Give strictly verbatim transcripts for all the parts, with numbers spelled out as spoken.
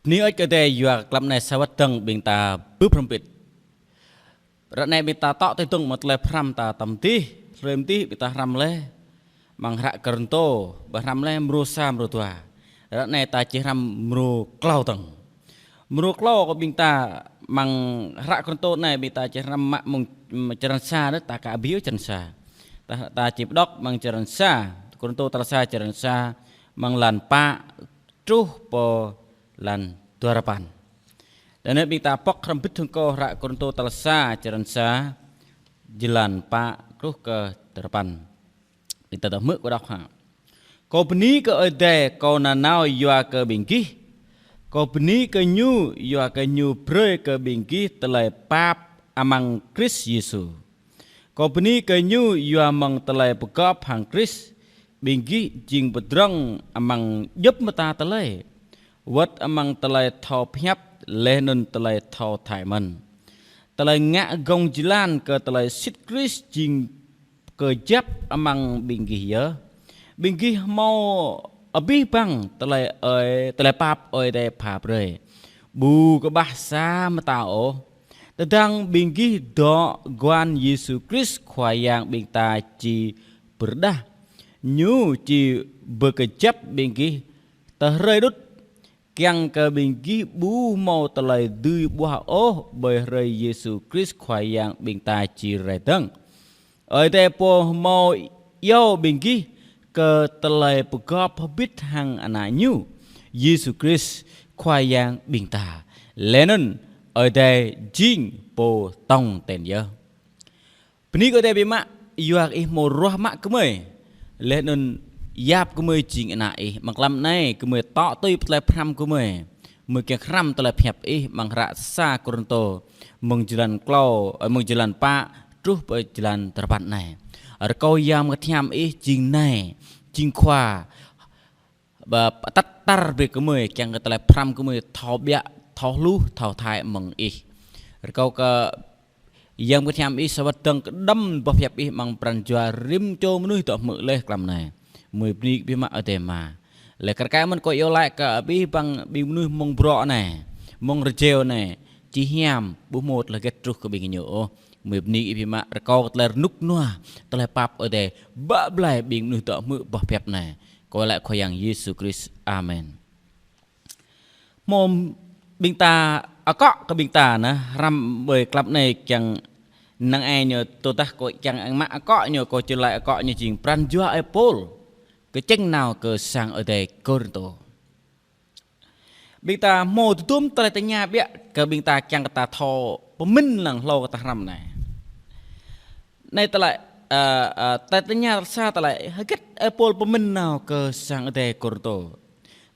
Bơni ơi kơ Ơi Adai yua klăm anai sa wơ̆t dơ̆ng ƀing ta bưp hrŏm bĭt. Ră anai ƀing ta tŏ tơdơ̆ng mơ̆ng tơlơi pơhrăm ta tơm dih, hrơi mơ̆ng dih ƀing ta hrăm laih amăng hră Kôrintô, ƀing ta hrăm laih mrô sa mrô dua. Ră anai ta či hrăm mrô klâo dơ̆ng. Mrô klâo kơ ƀing ta amăng hră Kôrintô anai ƀing ta či hrăm mă mơ̆ng črăn sa đôč, ta ka abih črăn sa. Ta, ta či pơđŏk amăng črăn sa, Kôrintô tal sa črăn sa, amăng lan pă truh pơ lan duarơpăn. Đa anai ƀing ta pŏk hrŏm bĭt hăng kâo hră Kôrintô tal sa črăn sa, jơlan pă truh kơ duarơpăn. Ƀing ta dŏ hmư̆ kâo đŏk hă. Kâo bơni kơ Ơi Adai, kâo nanao yua kơ ƀing gih. Kâo bơni kơ Ñu yua kơ Ñu brơi kơ ƀing gih tơlơi pap amăng Krist Yêsu. Kâo bơni kơ Ñu yua mơ̆ng tơlơi pơgop hăng Krist, ƀing gih jing pơdrŏng amăng djŏp mơta tơlơi, wơ̆t amăng tơlơi thâo pơhiăp laih anŭn tơlơi thâo thâi mơ̆n. Tơlơi ngă gơ̆ng jơlan kơ tơlơi sĭt Krist jing kơjăp amăng ƀing gih yơh. Ƀing gih hmâo abih bang tơlơi ơi, tơlơi pap Ơi Adai pha brơi, ƀu kơƀah sa mơta ôh. Tơdang ƀing gih dŏ guan Yêsu Krist Khua Yang ƀing ta či pơrơđah, Ñu či pơkơjăp ƀing gih tơ hrơi đŭt, kiăng kơ ƀing gih ƀu hmâo tơlơi dưi ƀuah ôh ƀơi hrơi Yêsu Krist Khua Yang ƀing ta či rai dơ̆ng. Ơi Adai Pô hmâo iâu ƀing gih kơ tơlơi pơgop hơbĭt hăng Ană Ñu, Yêsu Krist Khua Yang ƀing ta. Laih anŭn Ơi Adai jing Pô tong ten yơh. Bơni kơ Ơi Adai biă mă, yua kơ Ih hmâo ruah mă gơmơi. Laih anŭn yap gơmơi jing ană Ih. Amăng klăm anai gơmơi tŏ tui pơtlaih pơhrăm gơmơi. Gơmơi kiăng hrăm tơlơi pơhiăp Ih amăng hră sa Kôrintô, mơ̆ng jơlan klâo, ơ, mơ̆ng jơlan pă truh pơ jơlan duarơpăn anai. Rơkâo Yang Bơngăt Hiam Ih jing nai, jing khua, ƀă pơtăt tar brơi kơ gơmơi, kiăng kơ tơlơi pơhrăm gơmơi thâo ƀiă, thâo hluh, thâo thâi mơ̆ng Ih. Rơkâo kơ Yang Bơngăt Hiam Ih sa wơ̆t dơ̆ng kơđŏm boh pơhiăp Ih amăng pran jua rĭm čô mơnuih dŏ hmư̆ laih klăm anai. Gơmơi bơni kơ biă mă Ơi Adai Ama. Laih kar kaĭ mơ̆n kâo iâu laĭ kơ abih bang ƀing mơnuih mơ̆ng bruă anai, mơ̆ng rơjeo anai, či hiam, ƀu hmâo tơlơi hơget truh kơ ƀing gơñu ôh. Gơmơi bơni kơ Ih biă mă, rơkâo kơ tơlơi rơnŭk rơnua, tơlơi pap Ơi Adai bă blai ƀing mơnuih dŏ hmư̆ boh pơhiăp anai. Kâo laĭ Khua Yang Yêsu Krist. Amen. Hmâo ƀing ta akŏ kơ ƀing ta nă, hrăm ƀơi klăm anai kiăng năng ai ñu tơdah kâo kiăng ang mă akŏ ñu, kâo či laĭ akŏ ñu jing pran jua ơi Pôl kơčĕng nao kơ sang Ơi Adai Kôrintô. Ƀing ta hmâo tơdôm tơlơi tơña ƀiă kơ ƀing ta kiăng kơ ta thâo pơmĭn lăng hlâo kơ ta hrăm anai. Anai tơlơi, ơ, ơ, tơlơi tơña tal sa tơlơi, hơget ơi Pôl pơmĭn nao kơ sang Ơi Adai Kôrintô.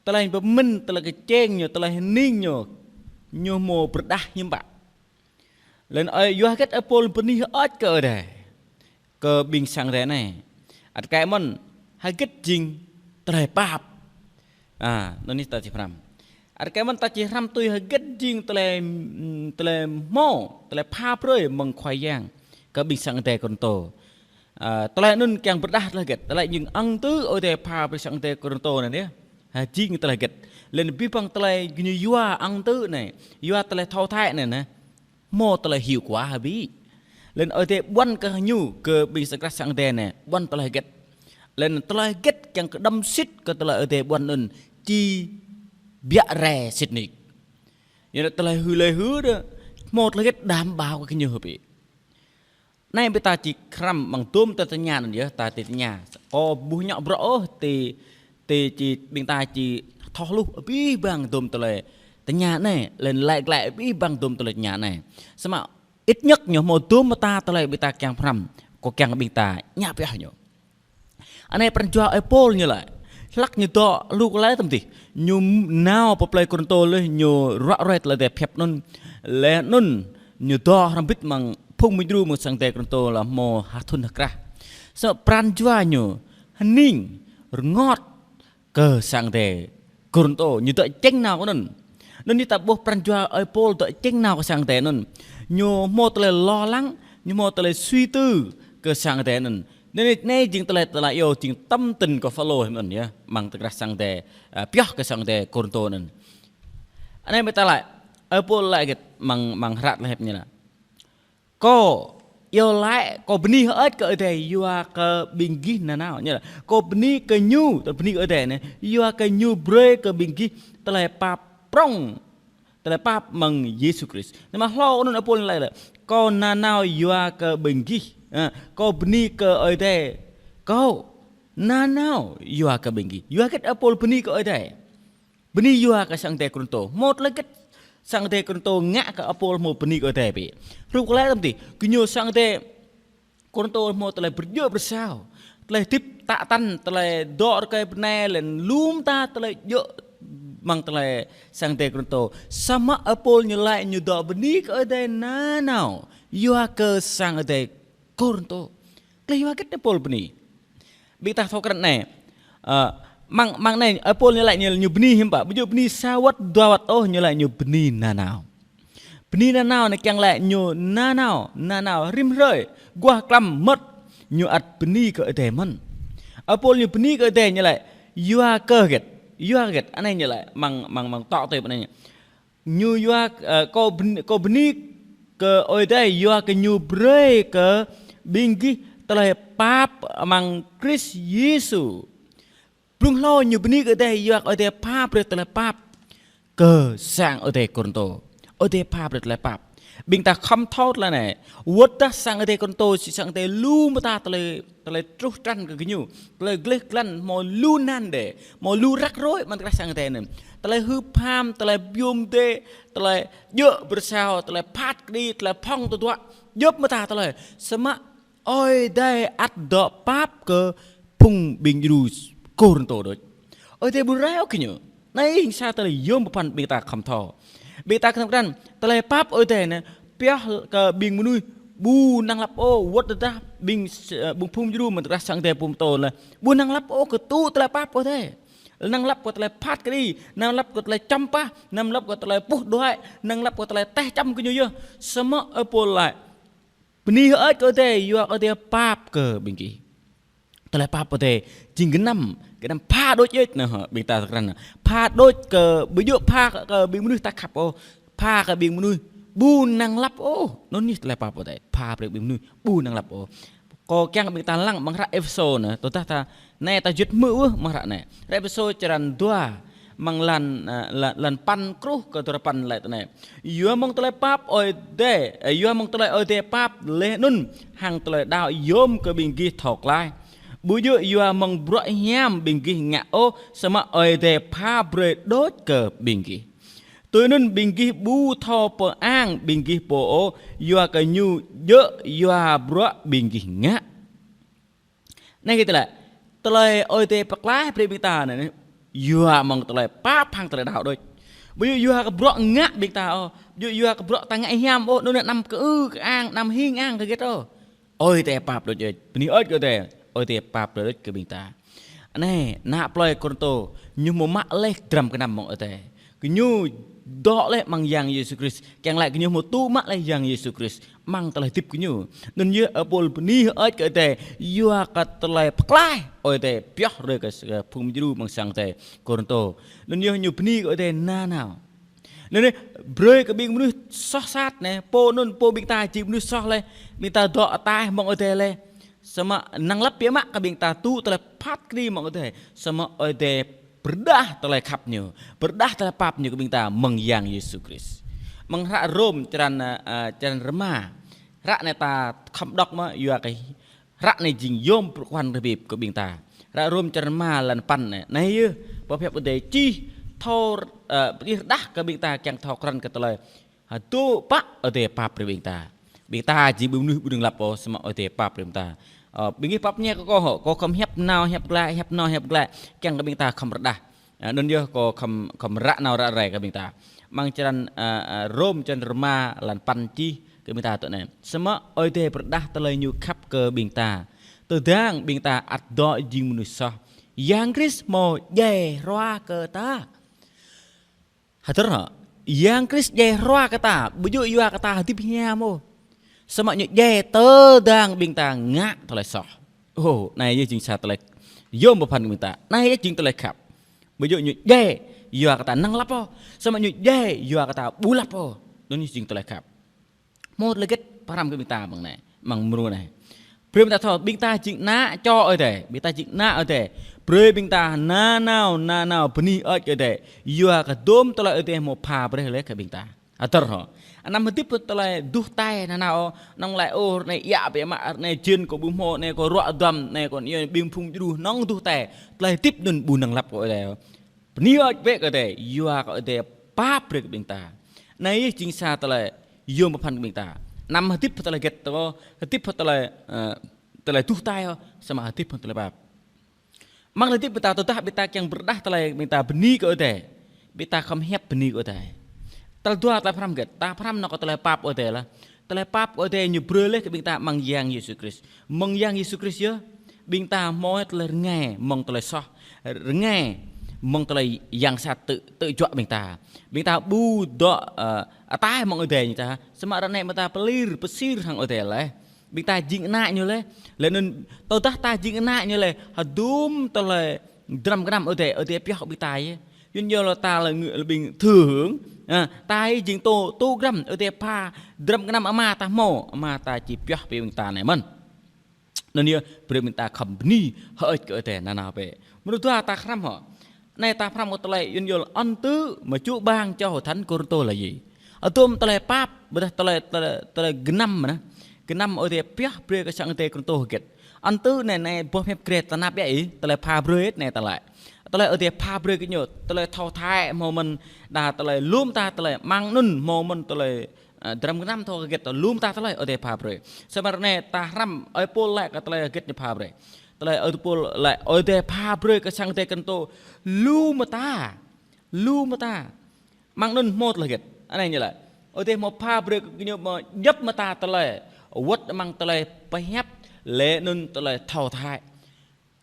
Tơlơi pơmĭn, tơlơi kơčĕng ñu, tơlơi hơning ñu, ñu hmâo pơrơđah hiư̆m pă. Laih anŭn ơi, yua hơget ơi Pôl bơni hơơč kơ Ơi Adai, kơ ƀing sang Ơi Adai anai. Ăt kơ mơ̆n, hơget jing tơlơi pap. A, anŭn anai ta či hrăm. Ăt kơ mơ̆n ta či hrăm tui hơget jing tơlơi, tơlơi hmâo, tơlơi pha brơi mơ̆ng Khua Yang kơ ƀing sang Ơi Adai Kôrintô. A, tơlơi anŭn kiăng pơrơđah tơlơi hơget, tơlơi jing ăng tơ Ơi Adai pha brơi sang Ơi Adai Kôrintô anai yơh. Ha, jing tơlơi hơget. Laih anŭn abih bang tơlơi gơñu yua ăng tơ anai, yua tơlơi thâo thâi anai nă, hmâo tơlơi hyu kuah hơbĭ. Laih anŭn Ơi Adai ƀuăn kơ ñu, kơ ƀing sang krah sang Ơi Adai anai, ƀuăn tơlơi hơget. Laih anŭn tơlơi hơget kiăng kơđŏm sĭt kơ tơlơi Ơi Adai ƀuăn anŭn či biă rai sĭt nik. Yua anŭn tơlơi hyu lĕ hyu đơ, hmâo tơlơi hơget đảm bảo kơ ñu hơbĭ. Anai ƀing ta či hrăm amăng tơdôm tơlơi tơña anŭn yơh, ta či tơña. Kâo ƀu hñŏ bruă ôh, či, či, či ƀing ta či thâo hluh abih bang tơdôm tơlơi tơña anai, laih anŭn laĭ glaĭ abih bang tơdôm tơlơi tơña anai. Samơ̆ ít nhất ñu hmâo tơdôm mơta tơlơi ƀing ta kiăng pơhrăm, kâo kiăng ƀing ta tơña pioh ñu. Anai pran jua ơi Pôl ñu laĭ. Hlăk ñu dŏ lu kơ laĭ tơm dih. Ñu nao pơ plơi Kôrintô laih, ñu ruă ruai tơlơi Ơi Adai pơhiăp anŭn. Laih anŭn ñu dŏ hrŏm hơbĭt amăng phung mơdrô mơ̆ng sang Ơi Adai Kôrintô lăm hmâo ha thŭn ha krah. Samơ̆ pran jua ñu hơning rơngot kơ sang Ơi Adai Kôrintô, ñu dŏ čĕng nao kơ anŭn. Anŭn anai ta ƀuh pran jua ơi Pôl dŏ čĕng nao kơ sang Ơi Adai anŭn. Ñu hmâo tơlơi lo lắng, ñu hmâo tơlơi suy tư kơ sang Ơi Adai anŭn. Anŭn anai, anai jing tơlơi, tơlơi iâu jing tâm tình kơ Phaolô anŭn yơh, amăng tơkrah sang Ơi Adai, a, pioh kơ sang Ơi Adai Kôrintô anŭn. Anai ƀing ta laĭ, ơ Pôl laĭ hơget amăng, amăng hră tơlơi hiăp ñu laĭ. Kâo, iâu laĭ, kâo bơni hơơč kơ Ơi Adai yua kơ ƀing gih nanao. Ñu laĭ, kâo bơni kơ ñu, tơlơi bơni kơ Ơi Adai anai, yua kơ ñu brơi kơ ƀing gih tơlơi pap prŏng, tơlơi pap mơ̆ng Yêsu Krist. Anai mă hlâo anŭn ơ Pôl laĭ lĕ, kâo nanao yua kơ ƀing gih. Ha, kâo bơni kơ Ơi Adai. Kâo nanao yua kơ ƀing gih. Yua hơget ơ Pôl bơni kơ Ơi Adai? Bơni yua kơ sang Ơi Adai Kôrintô. Hmâo tơlơi hơget sang Ơi Adai Kôrintô ngă kơ ơ Pôl hmâo bơni kơ Ơi Adai bĕ? Hrup kơ laĭ tơm tih, gơñu sang Ơi Adai Kôrintô hmâo tơlơi pơjơ̆ pơsao, tơlơi hơdip tă tăn, tơlơi dŏ rơkơi bơnai, laih anŭn lŏm ta tơlơi djơ̆ amăng tơlơi sang Ơi Adai Kôrintô. Samơ̆ ơ Pôl ñu laĭ ñu dŏ bơni kơ Ơi Adai nanao yua kơ sang Ơi Adai Kôrintô. Tơlơi yua hơget ơ Pôl bơni? Ƀing ta thâo krăn anai. Ơ, amăng, amăng anai, ơ, Pôl ñu laĭ ñu, ñu bơni hiư̆m pă? Ƀu djơ̆ bơni sa wơ̆t, dua wơ̆t ôh, ñu laĭ ñu bơni nanao. Bơni nanao anai kiăng laĭ ñu nanao, nanao rĭm hrơi, guah klăm mơmŏt, ñu ăt bơni kơ Ơi Adai mơ̆n. Ơ, Pôl ñu bơni kơ Ơi Adai ñu laĭ, yua kơ hơget? Yua hơget? Anai ñu laĭ, amăng, amăng, amăng tŏ tui anai ñu. Ñu yua, ơ, kâo bơni, kâo bơni kơ Ơi Adai yua kơ ñu brơi kơ ƀing gih tơlơi pap amăng Krist Yêsu. Blung hlâo ñu bơni kơ Ơi Adai yua kơ Ơi Adai pha brơi tơlơi pap kơ sang Ơi Adai Kôrintô. Ơi Adai pha brơi tơlơi pap. Ƀing ta khŏm thâo tơlơi anai. Wơ̆t dah sang Ơi Adai Kôrintô, či sang Ơi Adai lu mơta tơlơi, tơlơi truh trăn kơ gơñu, tơlơi gleh glan, hmâo lu nan đe, hmâo lu răk rơi amăng tơkrah sang Ơi Adai anŭn. Tơlơi hưp ham, tơlơi biôm dê, tơlơi djơ̆ pơsao, tơlơi phat kơđi, tơlơi phŏng tơdruă, djŏp mơta tơlơi. Samơ̆ Ơi Adai ăt dŏ pap kơ phung ƀing djru Kôrintô đôč. Ơi Adai ƀu rai ôh kơ ñu. Anai jing sa tơlơi yôm pơphan ƀing ta khŏm thâo. Ƀing ta khŏm krăn, tơlơi pap Ơi Adai anai, pioh kơ ƀing mơnuih ƀu năng lăp ôh, wơ̆t tơdah ƀing s-, ơ, ƀing phung djru amăng tơkrah sang Ơi Adai pơtô laih. Ƀu năng lăp ôh kơ tŭ tơlơi pap Ơi Adai. Năng lăp kơ tơlơi phat kơđi, năng lăp kơ tơlơi čăm pah, năng lăp kơ tơlơi puh đuaĭ, năng lăp kơ tơlơi teh čăm gơñu yơh. Samơ̆ ơ Pôl laĭ, bơni hơơč kơ Ơi Adai, yua kơ Ơi Adai pap kơ ƀing gih. Tơlơi pap Ơi Adai jing gơnam, gơnam pha đôč hơơč anai hă, ƀing ta krăn. Pha đôč kơ, ƀu djơ̆ pha kơ, kơ ƀing mơnuih ta khăp ôh, pha kơ ƀing mơnuih ƀu năng lăp ôh. Anŭn yơh tơlơi pap Ơi Adai, pha brơi ƀing mơnuih ƀu năng lăp ôh. Kâo kiăng kơ ƀing ta lăng amăng hră Êphêsô anai, tơdah ta, anai ta juăt hmư̆ ôh amăng hră anai. Hră Êphêsô črăn dua, amăng lan, ơ, lan, lan păn truh kơ duarơpăn laĭ tui anai. Yua mơ̆ng tơlơi pap Ơi Adai, ơ, yua mơ̆ng tơlơi Ơi Adai pap laih anŭn hăng tơlơi đaŏ yôm kơ ƀing gih thâo klaih. Ƀu djơ̆ yua mơ̆ng bruă hiam ƀing gih ngă ôh, samơ̆ Ơi Adai pha brơi đôč kơ ƀing gih. Tui anŭn ƀing gih ƀu thâo pơang ƀing gih pô ôh, yua kơ ñu djơ̆ yua bruă ƀing gih ngă. Anai kơ tơlơi, tơlơi Ơi Adai pơklaih brơi ƀing ta anai, yua mơ̆ng tơlơi pap hăng tơlơi đaŏ đôč. Ƀu djơ̆ yua kơ bruă ngă ƀing ta ôh, ƀu djơ̆ yua kơ bruă ta ngă hiam ôh, anŭn anăm kơ ư kơ ang, anăm hing ang kơ hơget ôh. Ơi Adai pap đôč, bơni hơơč kơ Ơi Adai, Ơi Adai pap brơi đôč kơ ƀing ta. Anai, ană plơi Kôrintô, ñu hmâo mă laih dram gơnam mơ̆ng Ơi Adai. Gơñu dŏ laih amăng Yang Yêsu Krist. Kiăng laĭ gơñu hmâo tŭ mă laih Yang Yêsu Krist amăng tơlơi hơdip gơñu. Anŭn yơh ơ Pôl bơni hơơč kơ Ơi Adai, yua kơ tơlơi pơklaih Ơi Adai pioh brơi kơ s-, kơ phung djru amăng sang Ơi Adai Kôrintô. Anŭn yơh ñu bơni kơ Ơi Adai nanao. Anŭn yơh brơi kơ ƀing mơnuih soh sat anai, pô anŭn, pô ƀing ta jing mơnuih soh laih, ƀing ta dŏ ataih mơ̆ng Ơi Adai laih. Samơ̆ năng lăp biă mă kơ ƀing ta tŭ tơlơi phat kơđi mơ̆ng Ơi Adai. Samơ̆ Ơi Adai pơrơđah tơlơi khăp ñu, pơrơđah tơlơi pap ñu kơ ƀing ta mơ̆ng Yang Yêsu Krist. Mơ̆ng hră Rôm črăn, ơ, ơ, črăn rơma. Hră anai ta khŏm đŏk mơ̆, yua kơ hră anai jing yôm pơkŏn rơbêp kơ ƀing ta. Hră Rôm črăn rơma lan păn anai. Anai yơh, pơhiăp Ơi Adai čih thâo, ơ, čih rơđah kơ ƀing ta kiăng thâo krăn kơ tơlơi hơdôm pă Ơi Adai pap brơi ƀing ta. Ƀing ta jing ƀing mơnuih ƀu năng lăp ôh, samơ̆ Ơi Adai pap brơi ƀing ta. Ơ, ƀing gih pap ñe kơ kâo hŏ, kâo khŏm hiăp nao, hiăp glaĭ, hiăp nao, hiăp glaĭ. Kiăng kơ ƀing ta khŏm rơđah. Ơ, anŭn yơh kâo khŏm, khŏm ră nao ră ruai kơ ƀing ta. Amăng črăn, ơ, ơ, Rôm črăn rơma lan păn čih kơ ƀing ta tui anai. Samơ̆ Ơi Adai pơrơđah tơlơi ñu khăp kơ ƀing ta. Tơdang ƀing ta ăt dŏ jing mơnuih soh, Yang Krist hmâo djai hrua kơ ta. Hơdơr hă? Yang Krist djai hrua kơ ta, ƀu djơ̆ yua kơ ta hơdip hiam ôh. Samơ̆ ñu djai tơdang ƀing ta ngă tơlơi soh. Ơ, anai yơh jing sa tơlơi yôm pơphan kơ ƀing ta. Anai yơh jing tơlơi khăp. Ƀu djơ̆ ñu djai Yua kơ ta năng lăp ôh. Samơ̆ ñu djai, yua kơ ta ƀu lăp ôh. Anŭn ñu jing tơlơi khăp. Hmâo tơlơi hơget pơhrăm kơ ƀing ta mơ̆ng anai, mơ̆ng mrô anai. Brơi ƀing ta thâo, ƀing ta jing ană čô Ơi Adai, ƀing ta jing ană Ơi Adai. Brơi ƀing ta nanao, nanao bơni hơơč kơ Ơi Adai. Yua kơ hơdôm tơlơi Ơi Adai hmâo pha brơi laih kơ ƀing ta. Hơdơr hŏ. Anăm hơdip hăng tơlơi duh tai nanao, năng laĭ ôh, ră anai yă biă mă, ră anai jên kâo ƀu hmâo, ră anai kâo ruă duăm, ră anai kâo ñu ƀing phung djru, năng duh tai. Tơlơi hơdip anŭn ƀu năng lăp kơ Ơi Adai. Bơni hơơč bĕ kơ Ơi Adai, yua kơ Ơi Adai pap brơi kơ ƀing ta. Anai jing sa tơlơi yôm pơphan kơ ƀing ta. Anăm hơdip hăng tơlơi hơget ôh, hơdip hăng tơlơi, ơ, tơlơi duh tai ôh, samơ̆ hơdip hăng tơlơi pap. Amăng tơlơi hơdip ƀing ta, tơdah ƀing ta kiăng pơrơđah tơlơi ƀing ta bơni kơ Ơi Adai, ƀing ta khŏm hiăp bơni kơ Ơi Adai. Tal dua ta pơhrăm hơget, ta pơhrăm nao kơ tơlơi pap kơ Ơi Adai lah. Tơlơi pap kơ Ơi Adai ñu brơi laih kơ ƀing ta amăng Yang Yêsu Krist. Mơ̆ng Yang Yêsu Krist yơh, ƀing ta hmâo tơlơi rơngai mơ̆ng tơlơi soh, rơngai mơ̆ng tơlơi yang sat tơ, tơ juă ƀing ta. Ƀing ta ƀu dŏ, ơ, ataih mơ̆ng Ơi Adai ñu ta, samơ̆ ră anai ƀing ta pơlir, pơsir hăng Ơi Adai laih. Ƀing ta jing ană ñu laih. Laih anŭn tơdah ta jing ană ñu laih, hơdôm tơlơi dram gơnam Ơi Adai, Ơi Adai pioh ƀing ta yơh. Yun yơh lĕ ta lĕ ngư-, lĕ ƀing thư hương. Ơ, ta jing tô, tô gơnam Ơi Adai pha dram gơnam ama ta hmâo, ama ta či pioh brơi ƀing ta anai mơ̆n. Anŭn yơh, brơi ƀing ta khŏm bơni hơơč kơ Ơi Adai nanao bĕ. Mrô dua ta pơhrăm hŏ. Anai ta pơhrăm kơ tơlơi yun yơh ân tứ mơ̆ čư̆ ƀang čô hơdhan Kôrintô lăi. Hơdôm tơlơi pap, ƀôdah tơlơi, tơlơi, tơlơi gơnam mơ̆n. Gơnam Ơi Adai pioh brơi kơ sang Ơi Adai Kôrintô hơget. Ân tứ anai, anai boh hiăp Grek tơnap yă ih, tơlơi pha brơi anai tơlơi. Tơlơi Ơi Adai pha brơi kơ ñu, tơlơi thâo thai hmâo mơ̆n, đa tơlơi lŏm ta tơlơi amăng anŭn hmâo mơ̆n tơlơi, ơ, dram gơnam thâo hơget ta lŏm ta tơlơi Ơi Adai pha brơi. Samơ̆ ră anai ta hrăm Ơi Pôl lăi kơ tơlơi hơget ñu pha brơi. Tơlơi Ơi Pôl lăi Ơi Adai pha brơi kơ sang Ơi Adai Kôrintô lu mơta. Lu mơta. Amăng anŭn hmâo tơlơi hơget. Anai ñu lăi. Ơi Adai hmâo pha brơi kơ ñu hmâo djŏp mơta tơlơi. Wơ̆t amăng tơlơi pơhiăp laih anŭn tơlơi thâo thai.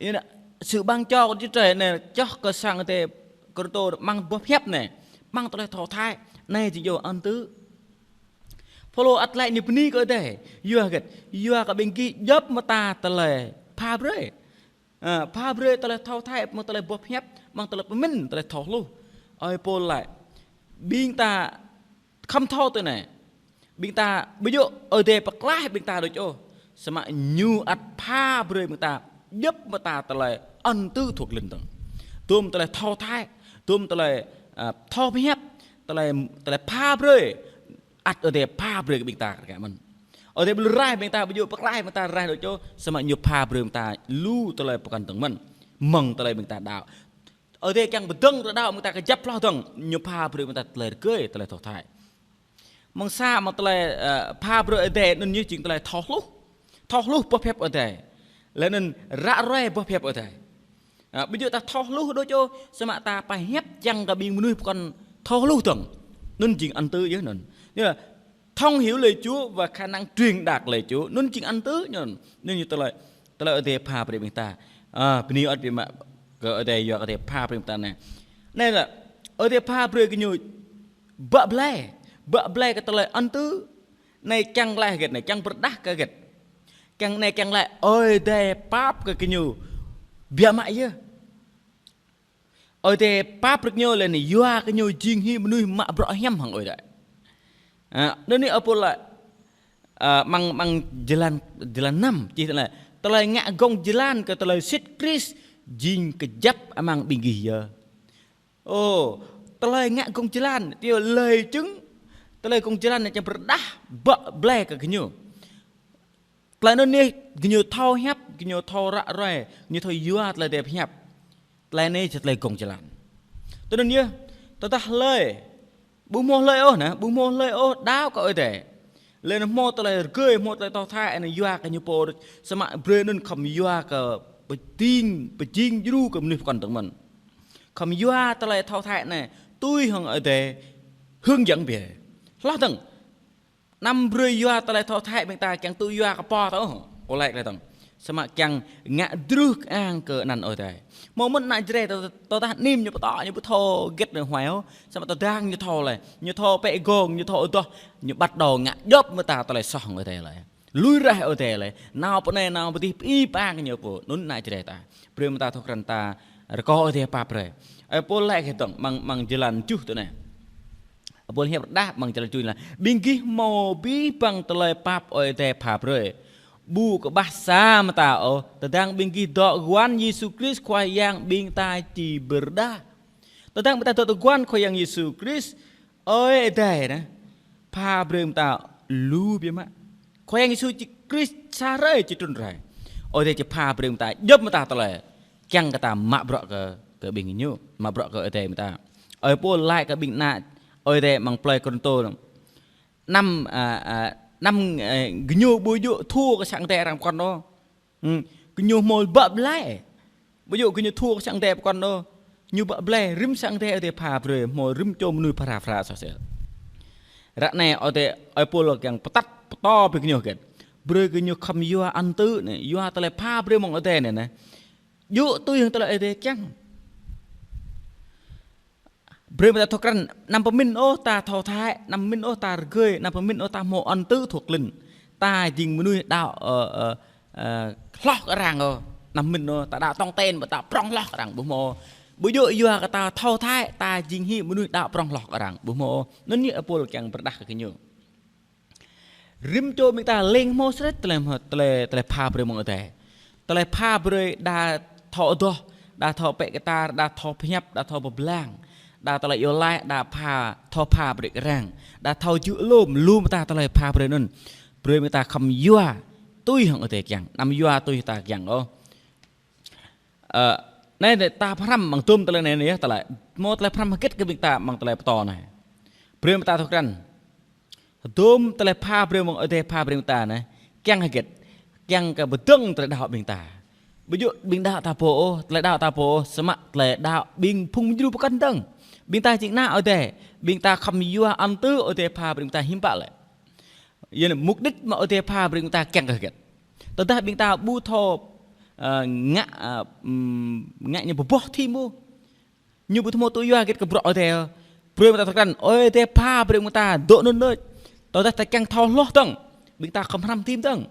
Yua anŭn, sư ƀang čô kơ Chúa Trời anai čoh kơ sang Ơi Adai Kôrintô amăng boh hiăp anai, amăng tơlơi thâo thai, anai jing yơh ân tứ. Pôl ăt lăi ñu bơni kơ Ơi Adai, yua hơget, yua kơ ƀing gih djŏp mơta tơlơi pha brơi. Ơ, pha brơi tơlơi thâo thai, amăng tơlơi boh hiăp, amăng tơlơi pơmĭn, tơlơi thâo hluh. Ơi Pôl lăi, ƀing ta khŏm thâo tui anai. Ƀing ta ƀu djơ̆ Ơi Adai pơklaih ƀing ta đôč ôh. Samơ̆ ñu ăt pha brơi ƀing ta djŏp mơta tơlơi ân tứ thuộc linh dơ̆ng. Hơdôm tơlơi thâo thai, hơdôm tơlơi, ơ, thâo pơhiăp, tơlơi, tơlơi pha brơi. Ăt Ơi Adai pha brơi kơ ƀing ta kar kaĭ mơ̆n. Ơi Adai ƀu rai ƀing ta, ƀu djơ̆ pơklaih ƀing ta ră anai đôč ôh, samơ̆ ñu pha brơi ƀing ta lu tơlơi pơkŏn dơ̆ng mơ̆n. Mơ̆ng tơlơi ƀing ta đaŏ. Ơi Adai kiăng pơdơ̆ng tơlơi đaŏ ƀing ta kơjăp hloh dơ̆ng, ñu pha brơi ƀing ta tơlơi rơgơi, tơlơi thâo thai. Mơ̆ng sa mơ̆ng tơlơi, ơ, pha brơi Ơi Adai anŭn ñu jing tơlơi thâo hluh. Thâo hluh boh hiăp Ơi Adai. Laih anŭn ră ruai boh hiăp Ơi Adai. Ơ, ƀu djơ̆ ta thâo hluh đôč ôh, samơ̆ ta pơhiăp kiăng kơ ƀing mơnuih pơkŏn thâo hluh dơ̆ng. Anŭn jing ân tứ yơh anŭn. Yơh, thông hiểu lời Chúa và khả năng truyền đạt lời Chúa. Anŭn jing ân tứ anŭn. Anŭn ñu tơlơi, tơlơi Ơi Adai pha brơi ƀing ta. Ơ, bơni hơơč biă mă kơ Ơi Adai yua kơ Ơi Adai pha brơi ƀing ta anai. Anai lĕ, Ơi Adai pha brơi kơ ñu bă blai. Bă blai kơ tơlơi ân tứ. Anai kiăng lăi hơget anai, kiăng pơrơđah kơ hơget. Kiăng anai kiăng lăi Ơi Adai pap kơ gơñu biă mă yơh. Ơi Adai pap brơi kơ gơñu laih anŭn yua kơ gơñu jing hĭ mơnuih mă bruă hiam hăng Ơi Adai. Ơ, anŭn anai Ơi Pôl lăi, ơ, amăng, amăng jơlan, jơlan năm, čih tui anai: Tơlơi ngă gông jơlan kơ tơlơi sĭt Krist jing kơjăp amăng ƀing gih yơh. Ơ, tơlơi ngă gông jơlan, tui lời chứng, tơlơi gông jơlan anai čang pơrơđah bă blai kơ gơñu. Tơlơi anŭn anai, gơñu thâo hiăp, gơñu thâo ră ruai, gơñu thâo yua tơlơi Ơi Adai pơhiăp. Tơlơi anai jing tơlơi gông jơlan. Tui anŭn yơh, tơdah hlơi, ƀu hmâo hlơi ôh anai, ƀu hmâo hlơi ôh đaŏ kơ Ơi Adai. Laih anŭn hmâo tơlơi rơgơi, hmâo tơlơi thâo thai, anŭn yua kơ ñu pô, samơ̆ brơi anŭn khŏm yua kơ pơjing, pơjing djru kơ mơnuih pơkŏn dơ̆ng mơ̆n. Khŏm yua tơlơi thâo thai anai, tui hăng Ơi Adai hướng dẫn biă. Hloh dơ̆ng, anăm brơi yua tơlơi thâo thai ƀing ta kiăng tŭ yua kơ pô ta ôh, kơ lăi tơlơi dơ̆ng. Samơ̆ kiăng ngă druh kơang kơ anăn Ơi Adai. Hmâo mơ̆n ană Jrai tơ-, tơdah anim ñu pơtô, ñu ƀu thâo hơget anai huai ôh. Samơ̆ tơdang ñu thâo laih, ñu thâo pĕ gông, ñu thâo adoh, ñu bắt đầu ngă djŏp mơta tơlơi soh hăng Ơi Adai laih. Lui raih Ơi Adai laih, nao pơ anai nao pơ adih pơi pơang kơ ñu pô, anŭn ană Jrai ta. Brơi mơta thâo krăn ta rơkâo Ơi Adai pap brơi. Ơi Pôl laĭ kơ tŏng, amăng, amăng jơlan tơjuh tui anai. Ơi Pôl hiăp rơđah amăng jơlan tơjuh laĭ: Ƀing gih hmâo abih bang tơlơi pap Ơi Adai pha brơi. Ƀu kơƀah sa mơta ôh, tơdang ƀing gih dŏ guan Yêsu Krist Khua Yang ƀing ta či pơrơđah. Tơdang ƀing ta dŏ tơguan Khua Yang Yêsu Krist, Ơi Adai anai pha brơi ƀing ta lu biă mă. Khua Yang Yêsu či Krist sa hrơi či trŭn rai. Ơi Adai či pha brơi ƀing ta, djŏp mơta tơlơi kiăng kơ ta mă bruă kơ, kơ ƀing ñu, mă bruă kơ Ơi Adai ƀing ta. Ơi Pôl laĭ kơ ƀing ană Ơi Adai amăng plơi Kôrintô: Anăm, a, a, anăm, ơ, gơñu ƀu djơ̆ thua kơ sang Ơi Adai arăng pơkŏn ôh. Hm, gơñu hmâo bă blai. Ƀu djơ̆ gơñu thua kơ sang Ơi Adai pơkŏn ôh. Ñu bă blai, rĭm sang Ơi Adai, Ơi Adai pha brơi, hmâo rĭm čô mơnuih phara phara soh sel. Ră anai Ơi Adai, Ơi Pôl kiăng pơtăt pơtô brơi gơñu hơget? Brơi gơñu khŏm yua ăn tư̆ anai, yua tơlơi pha brơi mơ̆ng Ơi Adai anai, anai. Djơ̆ tui hăng tơlơi Ơi Adai kiăng. Brơi ƀing ta thâo krăn, anăm pơmĭn ôh ta thâo thai, anăm pơmĭn ôh ta rơgơi, anăm pơmĭn ôh ta hmâo ăn tư̆ thâo klin. Ta jing mơnuih đaŏ, ơ, ơ, ơ, hloh kơ arăng ôh. Anăm pơmĭn ôh ta đaŏ tong ten, ƀu ta prŏng hloh kơ arăng, ƀu hmâo. Ƀu djơ̆ yua kơ ta thâo thai, ta jing hĭ mơnuih đaŏ prŏng hloh kơ arăng, ƀu hmâo ôh. Anŭn yơh Ơi Pôl kiăng pơrơđah kơ gơñu. Rĭm čô ƀing ta leng hmâo srĕč tơlơi, tơlơi, tơlơi pha brơi mơ̆ng Ơi Adai. Tơlơi pha brơi đa thâo adoh, đa thâo pĕ kơtar, đa thâo pơhiăp, đa thâo pơblang, đa tơlơi iâu laĭ, đa pha, thâo pha brơi kơ arăng, đa thâo jư̆ lŏm, lu mơta tơlơi pha brơi anŭn. Brơi ƀing ta khŏm yua tui hăng Ơi Adai kiăng, anăm yua tui ta kiăng ôh. Ơ, anai, anai ta pơhrăm amăng dôm tơlơi anai, anai yơh, tơlơi, hmâo tơlơi pơhrăm hơget kơ ƀing ta amăng tơlơi pơtô anai. Brơi ƀing ta thâo krăn. Dôm tơlơi pha brơi mơ̆ng Ơi Adai pha brơi ƀing ta anai, kiăng hơget? Kiăng kơ pơdơ̆ng tơlơi đaŏ ƀing ta. Ƀu djơ̆ ƀing đaŏ ta pô ôh, tơlơi đaŏ ta pô ôh, samơ̆ tơlơi đaŏ ƀing phung djru pơkŏn dơ̆ng. Ƀing ta jing ană Ơi Adai, ƀing ta khŏm yua ăn tư̆ Ơi Adai pha brơi ƀing ta hiư̆m pă lĕ. Yua anŭn mục đích mơ̆ Ơi Adai pha brơi ƀing ta kiăng kơ hơget? Tơdah ƀing ta ƀu thâo, ơ, ngă, ơ, ưm, ngă ñu pơboh thim ôh. Ñu ƀu thâo hmâo tŭ yua hơget kơ bruă Ơi Adai ôh. Brơi ƀing ta thâo krăn, Ơi Adai pha brơi ƀing ta dŏ anŭn đôč. Tơdah ta kiăng thâo hloh dơ̆ng, ƀing ta khŏm hrăm thim dơ̆ng.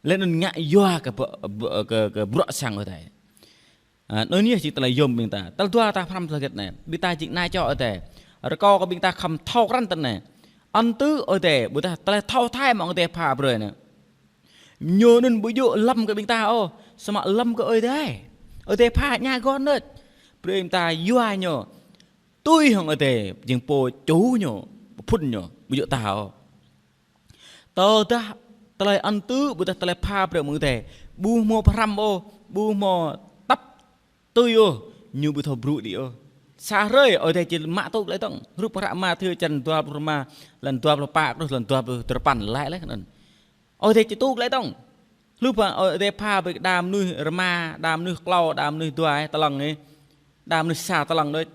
Laih anŭn ngă yua kơ bơ-, bơ-, kơ, kơ bruă sang Ơi Adai. A, anŭn yơh jing tơlơi yôm ƀing ta. Tơl dua ta pơhrăm tơlơi hơget anai. Ƀing ta jing ană čô Ơi Adai. Rơkâo kơ ƀing ta khŏm thâo krăn tơlơi anai. Ăn tư̆ Ơi Adai, ƀôdah tơlơi thâo thai mơ̆ng Ơi Adai pha brơi anai. Ñu anŭn ƀu djơ̆ lăm kơ ƀing ta ôh, samơ̆ lăm kơ Ơi Adai. Ơi Adai pha ña gŏn đôč. Brơi ƀing ta yua ñu. Tui hăng Ơi Adai, jing pô ču ñu, pơphŭn ñu, ƀu djơ̆ ta ôh. Tơdah tơlơi ăn tư̆, ƀôdah tơlơi pha brơi mơ̆ng Ơi Adai, ƀu hmâo pơhrăm ôh, ƀu hmâo tăp tui ôh, ñu ƀu thâo brŭ đĭ ôh. Sa hrơi Ơi Adai či mă tŭ glaĭ dơ̆ng. Hrup hră Mathiơ črăn dua pluh rơma, lăn dua pluh pă truh lăn dua pluh duapăn laĭ laih anŭn. Ơi Adai či tŭ glaĭ dơ̆ng. Hluh pă Ơi Adai pha brơi đa mơnuih rơma, đa mơnuih klâo, đa mơnuih dua tơlŏng anai, đa mơnuih sa tơlŏng đôč.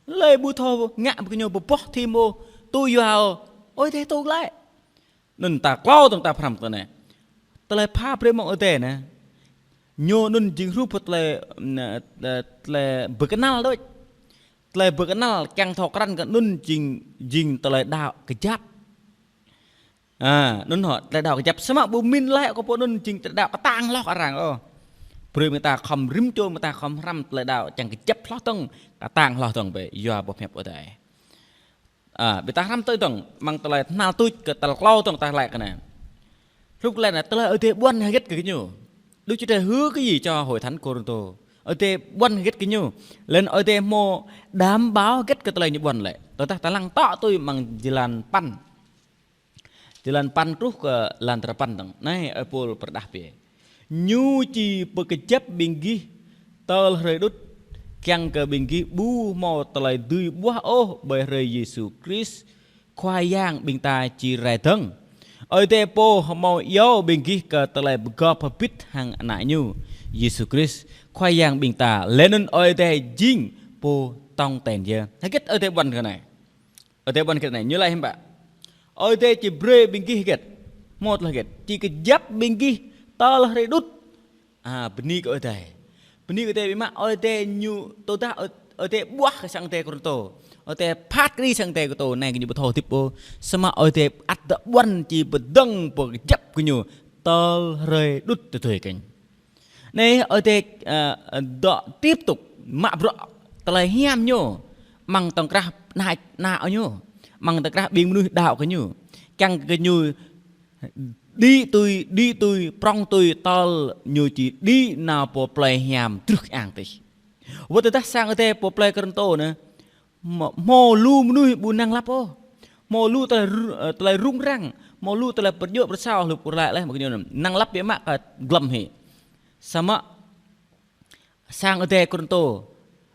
Lơi ƀu thâo ngă brơi kơ ñu pơboh thim ôh, tŭ yua ôh, Ơi Adai tŭ glaĭ. Anŭn ta klâo dơ̆ng ta pơhrăm tui anai. Tơlơi pha brơi mơ̆ng Ơi Adai anai. Ñu anŭn jing hrup tơlơi, ơ, tơlơi pơkơnăl đôč. Tơlơi pơkơnăl kiăng thâo krăn kơ anŭn jing, jing tơlơi đaŏ kơjăp. A, anŭn hŏ, tơlơi đaŏ kơjăp samơ̆ ƀu pơmĭn laih kơ pô anŭn jing tơlơi đaŏ kơtang hloh kơ arăng ôh. Brơi ƀing ta khŏm rĭm čô ƀing ta khŏm hrăm tơlơi đaŏ kiăng kơjăp hloh dơ̆ng, kơtang hloh dơ̆ng bĕ, yua boh hiăp Ơi Adai. A, ƀing ta hrăm tui dơ̆ng, amăng tơlơi tơhnal tuč kơ tal klâo dơ̆ng ta laĭ kơ anai. Hrup laĭ anai, tơlơi Ơi Adai ƀuăn hơget kơ gơñu? Đức Chúa Trời hứa cái gì cho hội thánh Cô-rinh-tô? Ơi Adai ƀuăn hơget kơ gơñu? Laih anŭn Ơi Adai hmâo đảm bảo hơget kơ tơlơi ñu ƀuăn lĕ? Tơdah ta lăng tŏ tui amăng jơlan păn. Jơlan păn truh kơ lan duapăn dơ̆ng. Anai, ơi Pôl pơrơđah biă. Ñu či pơkơjăp ƀing gih tơl hrơi đŭt, kiăng kơ ƀing gih ƀu hmâo tơlơi dưi ƀuah ôh ƀơi hrơi Yêsu Krist, Khua Yang ƀing ta či rai dơ̆ng. Ơi Adai pô hmâo iâu ƀing gih kơ tơlơi pơgop hơbĭt hăng Ană Ñu, Yêsu Krist, Khua Yang ƀing ta. Laih anŭn Ơi Adai jing pô tong ten yơh. Hơget Ơi Adai ƀuăn kơ anai? Ơi Adai ƀuăn hơget anai, ñu laĭ hiư̆m pă? Ơi Adai či brơi ƀing gih hơget? Hmâo tơlơi hơget? Či kơjăp ƀing gih tơl hrơi đŭt. A, bơni kơ Ơi Adai. Bơni kơ Ơi Adai biă mă, Ơi Adai ñu tơdah Ơi, Ơi Adai ƀuah kơ sang Ơi Adai Kôrintô. Ơi Adai phat kơđi sang Ơi Adai Kôrintô, anai gơñu ƀu thâo hơdip ôh. Samơ̆ Ơi Adai ăt dŏ ƀuăn či pơdơ̆ng pơkơjăp gơñu tơl hrơi đŭt tơdơi kơnh. Anai, Ơi Adai, ơ, ơ, dŏ tiếp tục mă bruă tơlơi hiam ñu, amăng tŏng krah ană, ană ñu, amăng tŏng krah ƀing mơnuih đaŏ kơ ñu. Kiăng kơ ñu đĭ tui, đĭ tui, prŏng tui, tơl ñu či đĭ nao pơ plei hiam truh kơ ang tih. Wơ̆t tơdah sang Ơi Adai pơ plei Kôrantô anai, hmâo, hmâo lu mơnuih ƀu năng lăp ôh. Hmâo lu tơlơi ru-, ơ, tơlơi rŭng răng, hmâo lu tơlơi pơdjơ̆ pơsao hrup kơ laĭ laih mă kơ ñu năng lăp biă mă kơ glŏm hĭ. Samơ̆ sang Ơi Adai Kôrantô,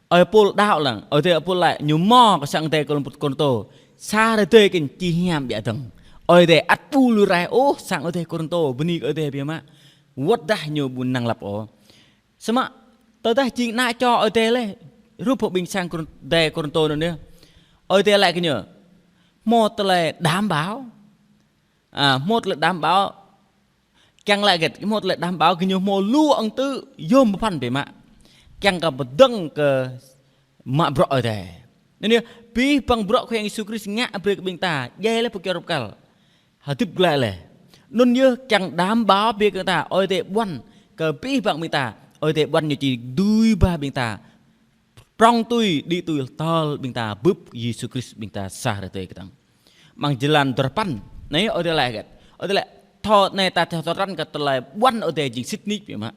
ơi Pôl đaŏ lăng, Ơi Adai Pôl laĭ ñu hmâo kơ sang Ơi Adai Kôrantô, sa hrơi tơdơi kơ či hiam biă dơ̆ng. Ơi Adai ăt ƀu lui raih ôh sang Ơi Adai Kôrantô, bơni kơ Ơi Adai biă mă. Wơ̆t tơdah ñu ƀu năng lăp ôh. Samơ̆ tơdah jing ană čô Ơi Adai laih, hrup hăng ƀing sang Kôr-, Ơi Adai Kôrantô anŭn yơh. Ơi Adai laĭ kơ ñu, hmâo tơlơi đảm bảo. A, hmâo tơlơi đảm bảo. Kiăng laĭ hơget, hmâo tơlơi đảm bảo kơ ñu hmâo lu ăng tơ yôm pơphan biă mă. Kiăng kơ pơdơ̆ng kơ mă bruă Ơi Adai. Anŭn yơh, abih bang bruă Khua Yang Yêsu Krist ngă brơi kơ ƀing ta, djai laih pơkiaŏ rơp kăl. Hơdip glaĭ laih. Anŭn yơh kiăng đảm bảo brơi kơ ta, Ơi Adai ƀuăn kơ abih bang ƀing ta, Ơi Adai ƀuăn ñu či dưi ba ƀing ta prŏng tui, đĭ tui tơl ƀing ta bưp Yêsu Krist ƀing ta sa hrơi tơdơi kơtang. Amăng jơlan duapăn, anai Ơi Adai laĭ hơget? Ơi Adai laĭ, thâo anai ta thâo răn kơ tơlơi ƀuăn Ơi Adai jing sĭt nik biă mă.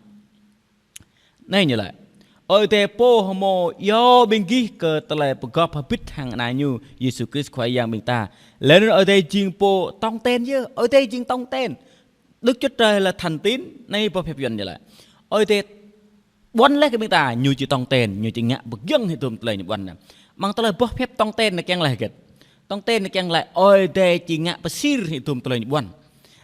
Anai ñu laĭ: Ơi Adai Pô hmâo iâu ƀing gih kơ tơlơi pơgop hơbĭt hăng Ană Ñu, Yêsu Krist Khua Yang ƀing ta. Laih anŭn Ơi Adai jing Pô tong ten yơh, Ơi Adai jing tong ten. Đức Chúa Trời là thần tín, anai boh hiăp Yuan ñu laĭ. Ơi Adai ƀuăn laih kơ ƀing ta, ñu či tong ten, ñu či ngă pơgiŏng hĭ hơdôm tơlơi ñu ƀuăn anai. Amăng tơlơi boh hiăp tong ten anai kiăng laĭ hơget? Tong ten anai kiăng laĭ Ơi Adai či ngă pơsir hĭ hơdôm tơlơi ñu ƀuăn.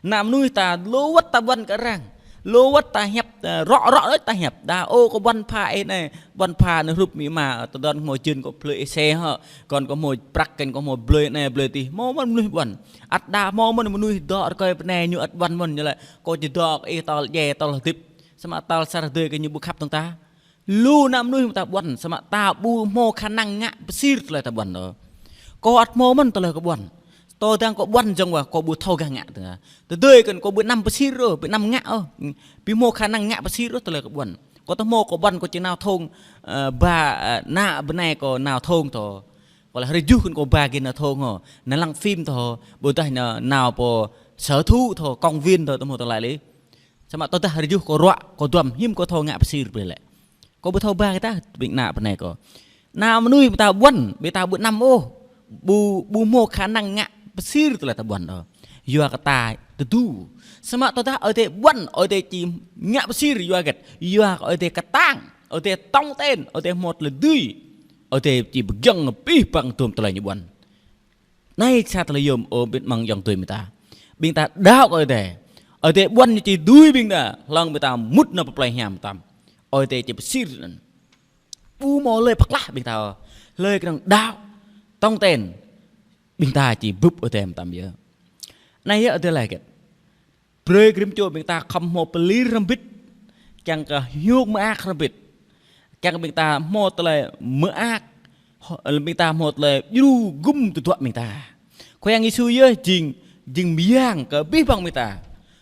Ană mơnuih ta lu wơ̆t ta ƀuăn kơ arăng, lu wơ̆t ta hiăp, ơ, rŏ rŏ đôč ta hiăp. Đa ô kơ ƀuăn pha ih anai, ƀuăn pha anai hrup mĭ ma, tơdơi hmâo jên kơ blơi ih se hŏ, kŏn kơ hmâo prăk, kŏn kơ hmâo blơi anai blơi adih. Hmâo mơ̆n mơnuih ƀuăn. Ăt đa hmâo mơ̆n mơnuih dŏ rơkơi bơnai ñu ăt ƀuăn mơ̆n ñu laĭ: Kâo či dŏ kơ ih tơl djai tơl hơdip. Samơ̆ tơl sa hrơi tơdơi kơ ñu ƀu khăp tơ̆ng ta. Lu ană mơnuih ta ƀuăn, samơ̆ ta ƀu hmâo khả năng ngă pơsir tơlơi ta ƀuăn ôh. Kâo ăt hmâo mơ̆n tơlơi kâo ƀuăn. Tơdang kâo ƀuăn jơ̆ng wa, kâo ƀu thâo gah ngă tơ̆ng. Tơdơi kơ kâo ƀu anăm pơsir ôh, ƀu anăm ngă ôh. Ƀu hmâo khả năng ngă pơsir ôh tơlơi kâo ƀuăn. Kâo tơ hmâo kâo ƀuăn kâo či nao thong, ơ, ba, ơ, ană bơnai kâo nao thong thâo. Kâo laĭ hrơi juh kơ kâo ba gih nao thong hŏ. Nao lăng phim thâo. Ƀôdah nao, nao pơ sở thú thâo, công viên thâo, tơ hmâo tơlơi laih. Samơ̆ tơdah hrơi juh kâo ruă, kâo duăm hiư̆m kâo thâo ngă pơsir brơi lĕ. Kâo ƀu thâo ba kơ ta, ƀing ană bơnai kâo. Ană mơnuih ƀing ta ƀuăn, ƀing ta ƀu anăm ôh. Ƀu, ƀu hmâo khả năng ngă pơsir tơlơi ta ƀuăn ôh. Yua kơ ta tơdu. Samơ̆ tơdah Ơi Adai ƀuăn, Ơi Adai či ngă pơsir yua hơget? Yua kơ Ơi Adai kơtang, Ơi Adai tong ten, Ơi Adai hmâo tơlơi dưi. Ơi Adai či pơgiŏng abih bang hơdôm tơlơi ñu ƀuăn. Anai sa tơlơi yôm ơ ƀing amăng ayŏng adơi ƀing ta. Ƀing ta đaŏ kơ Ơi Adai. Ơi Adai ƀuăn ñu či dưi ƀing ta, hlŏng ƀing ta mŭt nao pơ plei hiam mơtam. Ơi Adai či pơsir anŭn. Ƀu hmâo hlơi pơklah ƀing ta. Hlơi kơnơ̆ng đaŏ tong ten, ƀing ta či bưp Ơi Adai mơtam yơh. Anai yơh Ơi Adai laĭ hơget? Brơi kơ rĭm čô ƀing ta khŏm hmâo pơlir hrŏm hơbĭt, kiăng kơ hiôk mơak hrŏm hơbĭt, kiăng kơ ƀing ta hmâo tơlơi mơak, ƀing ta hmâo tơlơi djru gum tơdruă ƀing ta. Khua Yang Yêsu yơh jing, jing mơyang kơ abih bang ƀing ta.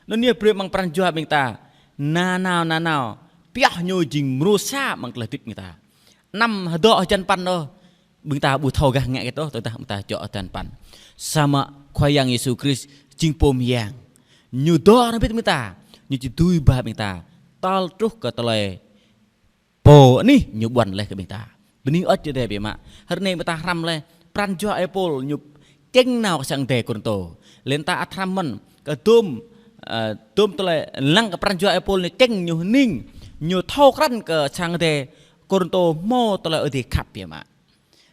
Anŭn yơh brơi amăng pran jua ƀing ta, nanao nanao, pioh ñu jing mrô sa amăng tơlơi hơdip ƀing ta. Anăm hơdŏ hơjăn păn ôh. Ƀing ta ƀu thâo gah ngă hơget ôh, tơdah ƀing ta čŏ hơjăn păn. Samơ̆ Khua Yang Yêsu Krist jing Pô mơyang. Ñu dŏ hrŏm hơbĭt ƀing ta, ñu či dưi ba ƀing ta tơl truh kơ tơlơi pô anih ñu ƀuăn laih kơ ƀing ta. Bơni hơơč Ơi Adai biă mă. Hrơi anai ƀing ta hrăm laih pran jua ơi Pôl ñu čĕng nao kơ sang Ơi Adai Kôrantô. Laih anŭn ta ăt hrăm mơ̆n kơ hơdôm, ơ, hơdôm tơlơi lăng kơ pran jua ơi Pôl ñu čĕng ñu hơning, ñu thâo krăn kơ sang Ơi Adai Kôrantô hmâo tơlơi Ơi Adai khăp biă mă.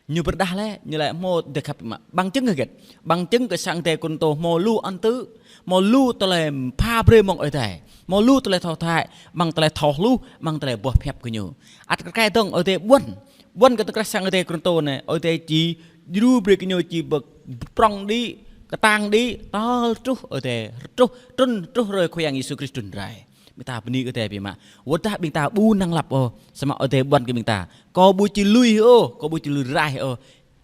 Ñu pơrơđah laih, ñu laĭ hmâo Ơi Adai khăp biă mă. Bằng chứng hơget? Bằng chứng kơ sang Ơi Adai Kôrantô hmâo lu ân tứ, hmâo lu tơlơi pha brơi mơ̆ng Ơi Adai, hmâo lu tơlơi thâo thâo, amăng tơlơi thâo hluh, amăng tơlơi boh pơhiăp kơ ñu. Ăt kơ kơ dơ̆ng Ơi Adai ƀuăn, ƀuăn kơ tơkrah sang Ơi Adai Kôrantô anai, Ơi Adai či djru brơi kơ ñu či pơprŏng đĭ, kơtang đĭ, tơl truh Ơi Adai, truh, trŭn, truh hrơi Khua Yang Yêsu Krist trŭn rai. Ƀing ta bơni kơ Ơi Adai biă mă. Wơ̆t tơdah ƀing ta ƀu năng lăp ôh, samơ̆ Ơi Adai ƀuăn kơ ƀing ta. Kâo ƀu či lui ôh, kâo ƀu či lui raih ôh.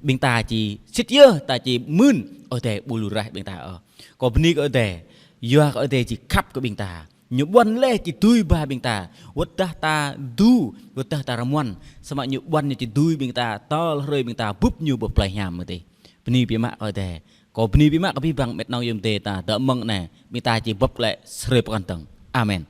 Ƀing ta či sĭt yơh, ta či mưn, Ơi Adai ƀu lui raih ƀing ta ôh. Kâo bơni kơ Ơi Adai, yua kơ Ơi Adai či khăp kơ ƀing ta. Ñu ƀuăn laih či dưi ba ƀing ta, wơ̆t tơdah ta dŏ, wơ̆t tơdah ta rơmuăn, samơ̆ ñu ƀuăn ñu či dưi ƀing ta, tơl hrơi ƀing ta bưp ñu ƀơi plei hiam mơ̆ tih. Bơni biă mă kơ Ơi Adai. Kâo bơni biă mă kơ abih bang met nong yôm dê ta, dơ̆ mơ̆ng anai, ƀing ta či bưp lĕ sơrơi pơkŏn dơ̆ng. Amen.